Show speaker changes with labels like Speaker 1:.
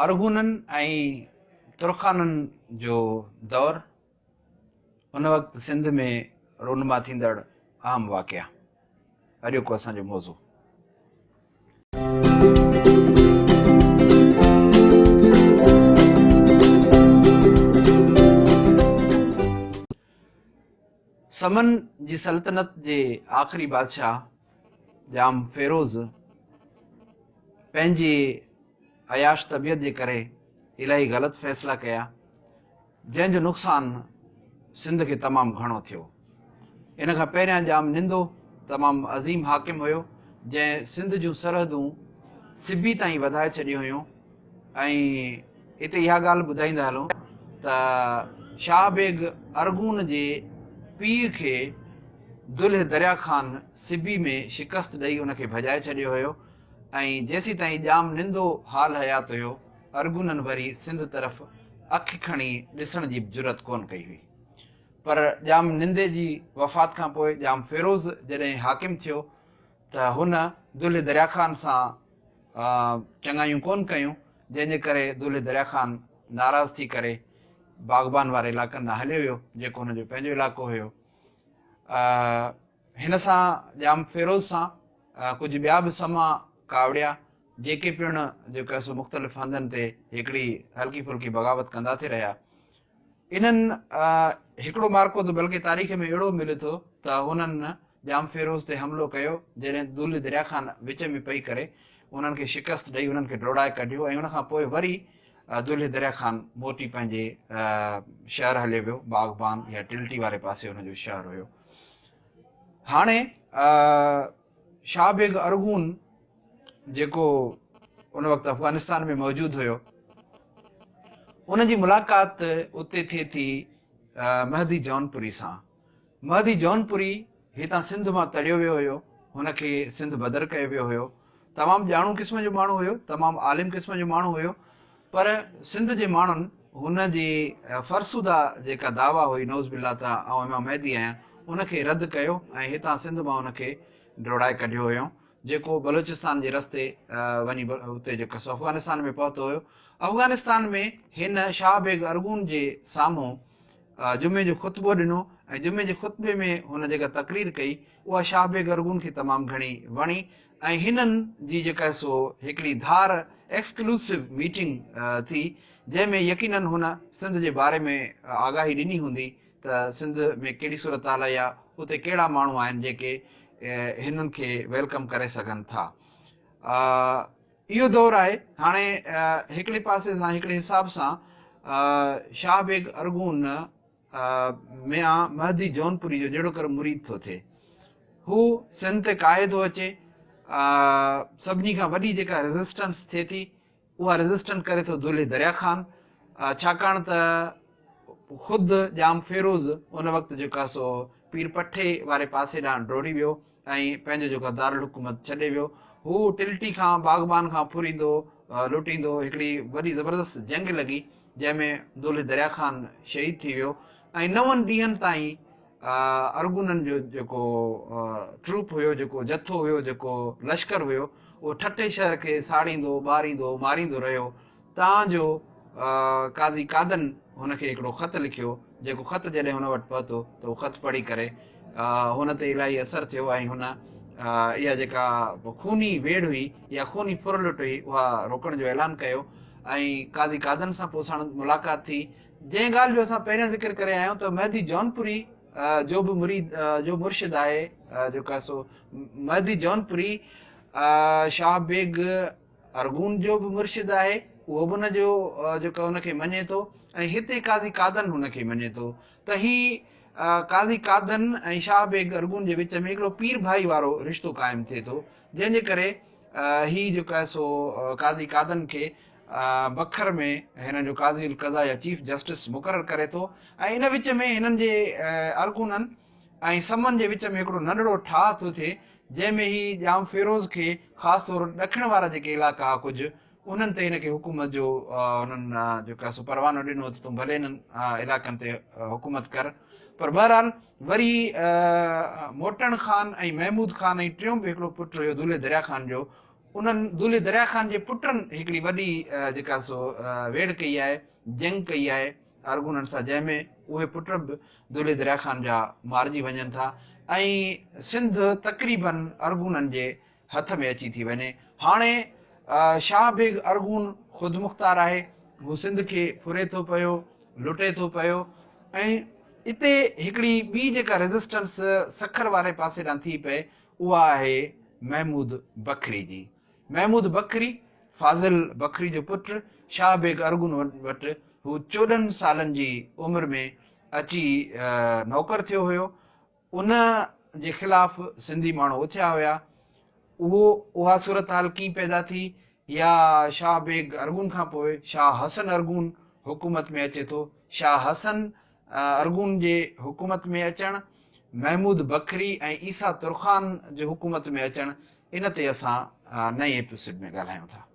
Speaker 1: ارغونن ۽ ترخانن جو دور، ان وقت سنڌ ۾ رونما ٿيندڙ اهم واقعا، اڄوڪو اسان جو موضوع. سمن جي سلطنت جي آخري بادشاهه ڄام فيروز پنهنجي عياش طبيعت جي ڪري الاهي غلط فيصلا ڪيا، جنهن جو نقصان سنڌ کي تمام گهڻو ٿيو. ان کان پهريان ڄام نندو تمام عظيم حاڪم هيو، جنهن سنڌ جون سرحدون سبي تائين وڌائي ڇڏيون هيون ۽ اتي اها ڳالهه ٻڌائيندا هلون ته شاهه بيگ ارغون جي پيء کي دلهه دريا خان سبي ۾ شڪست ڏئي ان کي ڀڄائي ڇڏيو هيو ۽ جيسيتائين ڄام نندو حال حيات هيو، ارغونن وري سنڌ طرف اک کڻي ڏسڻ جي به جرئت ڪونه ڪئي هئي. پر ڄام نندي جي وفات کان پوء ڄام فيروز جڏهن حاڪم ٿيو ته هن دلهه دريا خان سان چڱايون ڪونه ڪيون، جنهن جي ڪري دلهه دريا خان ناراض ٿي ڪري باغبان واري علائقن ڏانهن هليو ويو، جيڪو هن جو پنهنجو علائقو هيو. هن سان ڄام فيروز سان ڪجهه ٻيا به سما ڪاوڙيا، جيڪي پڻ جيڪو آهي سو مختلف هنڌن تي هڪڙي هلڪي ڦلڪي بغاوت ڪندا ٿي رهيا. انهن هڪڙو معرڪو ته بلڪه تاريخ ۾ اهڙو ملي ٿو ته هنن ڄام فيروز تي حملو ڪيو، جڏهن دولهه دريا خان وچ ۾ پئي ڪري انهن کي شڪست ڏئي انهن کي ڊوڙائي ڪڍيو ۽ ان کان پوء وري دولهه دريا خان موٽي پنهنجي شهر هليو ويو، باغبان يا ٽلٽي واري پاسي هن جو شهر هيو. هاڻي شاهه بيگ ارغون جيڪو ان وقت افغانستان ۾ موجود هيو، ان جي ملاقات اتي ٿئي ٿي مهدي جونپوري سان. مهدي جونپوري هتان سنڌ مان تڙيو ويو هيو، هن کي سنڌ بدر ڪيو ويو هيو. تمام ڄاڻو قسم جو ماڻهو هيو، تمام عالم قسم جو ماڻهو هيو، پر سنڌ جي ماڻهن هن جي فرسوده جيڪا دعويٰ هئي نعوذ بالله ته آئون امام مهدي آهيان، ان کي رد ڪيو ۽ هتان سنڌ مان هن کي ڊوڙائي ڪڍيو هيائون، جيڪو بلوچستان جي رستي وڃي اتي جيڪو سو افغانستان ۾ پهتو هيو. افغانستان ۾ هن شاهه بيگ ارغون جي سامهون جمعي جو خطبو ڏنو ۽ جمعي جي خطبي ۾ هن جيڪا تقرير ڪئي اها شاهه بيگ ارغون کي تمام گهڻي وڻي ۽ هنن جي جيڪا سو هڪڙي ڌار Exclusive meeting ٿي جنهن ۾ يقينن هن سنڌ جي باري ۾ آگاهي ڏني هوندي ته سنڌ ۾ ڪهڙي صورتحال آهي يا اتي ڪهڙا ماڻهو آهن جيڪي هنن کي welcome ڪري سگهن ٿا. اهو دور آهي هاڻي هڪڙي پاسي سان هڪڙي حساب سان شاهه بيگ ارغون ميان مهدي جونپوري جو جهڙوڪر مريد ٿو ٿئي. هو سنڌ تي ڪاهي ٿو اچي. سڀني کان وڏي جيڪا ريزسٽنس ٿئي ٿي اها ريزسٽنس ڪري ٿو دولهي دريا خان، ڇاڪاڻ ته خود ڄام فيروز ان وقت جيڪو آهي سو پير پٺي واري پاسي ڏانهن ڊوڙي ويو ۽ پنهنجو جيڪو دارالحڪومت ڇڏي ويو. هو ٽلٽي کان باغبان کان ڦريندو لٽيندو هڪڙي وڏي زبردست جنگ لڳي جنهن ۾ دولهه دريا خان شهيد ٿي ويو ۽ نون ڏينهن تائين ارغونن جو جيڪو ٽروپ هيو، جيڪو جٿو هيو، جيڪو لشڪر هيو، اهو ٺٽي شهر کي ساڙيندو، ٻاريندو، ماريندو رهيو، تان جو قاضي قادن هن کي هڪڙو خط لکيو، جيڪو خط جڏهن هن وٽ پهتو ته اهو خط پڙهي ڪري هن تي الاهي اثر ٿيو ۽ هن اها جيڪا خوني ويڙهه هئي يا خوني ڦرلٽ هئي اها روڪڻ جو اعلان ڪيو ۽ قاضي قادن سان پوء ساڻس ملاقات ٿي. جنهن ڳالهه جو اسان پهريان ذڪر ڪري آيا آهيون ته مهدي جونپوري جو به مريد جو مرشد آهي جيڪو آهي سو مهدي جونپوري شاهه بيگ ارغون جو به مرشد آهي، اهو به ان جو جيڪو ان کي مڃي ٿو ۽ هتي قاضي قادن هن کي مڃي ٿو ته هي قاضي قادن ۽ شاهه بيگ ارغون جي وچ ۾ هڪڙو پير ڀائي وارو رشتو قائم ٿئي ٿو، جنهن جي ڪري هي جيڪو آهي سو قاضي قادن کي بکر ۾ هنن جو قاضي القضا يا چيف جسٽس مقرر ڪري ٿو ۽ ان وچ ۾ هنن جي ارغونن ۽ سمن جي وچ ۾ هڪڙو ننڍڙو ٺاهه ٿو ٿئي، جنهن ۾ هي ڄام فيروز کي خاص طور ڏکڻ وارا جيڪي علائقا ها ڪجهه انهن تي هن کي حڪومت جو هنن جيڪو آهي سو پروانو ڏنو ته تون ڀلي انهن علائقن تي حڪومت ڪر، پر بهرحال وري موٽڻ خان ۽ محمود خان ۽ ٽيون به هڪڙو پٽ هيو دولهه دريا خان جو، انهن دولهي دريا خان جي پٽن هڪڙي وڏي جيڪا سو ويڙهه ڪئي آهي، جنگ ڪئي آهي ارغونن سان جنهن ۾ اهي پٽ به دولهي دريا خان جا مارجي وڃن ٿا ۽ سنڌ تقريبن ارغونن جي هٿ ۾ اچي ٿي وڃي. هاڻي شاهه بيگ ارغون خودمختار آهي، هو سنڌ کي ڦري ٿو پيو، لٽي ٿو پيو ۽ اتي هڪڙي ٻي جيڪا ريزسٽنس سکر واري پاسي ڏانهن ٿي پئي اها آهي محمود بکري جي. محمود بکري، فاضل بکري جو پٽ، شاهه بيگ ارغون وٽ هو 14 سالن جي عمر ۾ اچي نوڪر ٿيو هيو. ان جي خلاف سنڌي ماڻهو اٿيا هيا. اهو اها صورتحال ڪيئن پيدا ٿي يا شاهه بيگ ارغون کان پوء شاهه حسن ارغون حڪومت ۾ اچي ٿو. شاهه حسن ارغون جي حڪومت ۾ اچڻ، محمود بکري ۽ عيسيٰ ترخان جي حڪومت ۾ اچڻ ان تي اسان نئين ايپيسوڊ ۾ ڳالهايون ٿا.